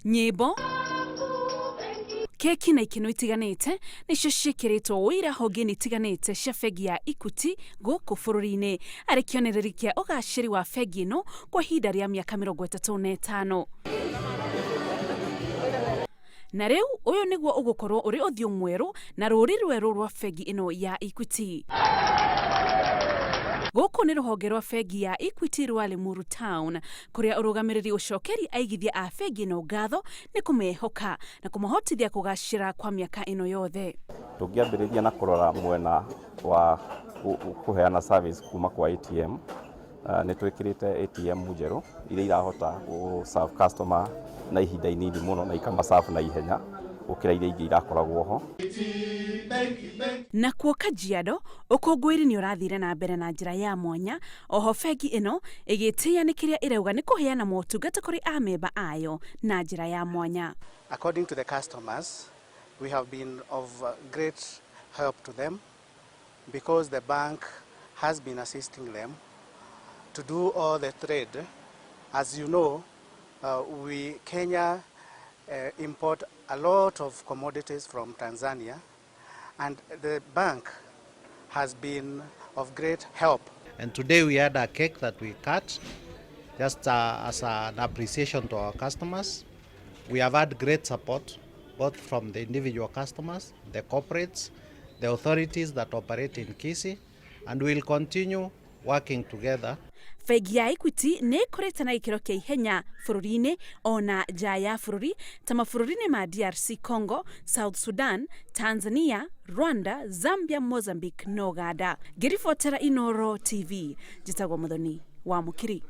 Nyĩmbo, keki na ikeno itiganĩte nĩcio ciĩkĩrĩtwo ũira honge-inĩ itiganĩte cia bengi ya Equity gũkũ bũrũri-inĩ, arĩ kĩonereria kĩa ũgacĩri wa bengi ĩno kwa ihinda rĩa mĩaka 35. Na rĩu ũyũ nĩguo ũgũkorwo ũrĩ ũthiũ mwerũ na rũri rwerũ rwa bengi ĩno ya Equity. Gũkũ nĩ rũhonge rwa bengi ya Equity rwa Limuru Town, kũrĩa ũrũgamĩrĩri ũcokeria aigithia a bengi ĩno ngatho nĩ kũmehoka na kũmahotithia kũgacĩra kwa mĩaka ĩno yothe. Tũngĩambĩrĩria na kũrora mwena wa kũheana service kuma kwa ATM, nĩ twĩkĩrĩte ATM njerũ iria irahota gũ serve customer na ihinda inini mũno na ikama serve na ihenya gũkĩra iria ingĩ irakoragwo ho. Nakuo Kajiado, ũkũngũĩri nĩ ũrathire na mbere na njĩra ya mwanya, oho bengi ĩno ĩgĩtĩĩa nĩ kĩrĩa ĩrauga nĩ kũheana motungata kũrĩ amemba ayo na njĩra ya mwanya. According to the customers, we have been of great help to them because the bank has been assisting them to do all the trade. As you know, we Kenya import a lot of commodities from Tanzania, and the bank has been of great help. And today we had a cake that we cut just as an appreciation to our customers. We have had great support both from the individual customers, the corporates, the authorities that operate in Kisii, and we'll continue working together. Bengi ya Equity nĩ ĩkũrĩte na gĩkĩro kĩa ihenya bũrũri-inĩ ona nja ya bũrũri, ta mabũrũri-inĩ ma DRC Congo, South Sudan, Tanzania, Rwanda, Zambia, Mozambique na Uganda. Ngĩribotera Inoro TV, njĩtagwo Muthoni wa Mũkiri.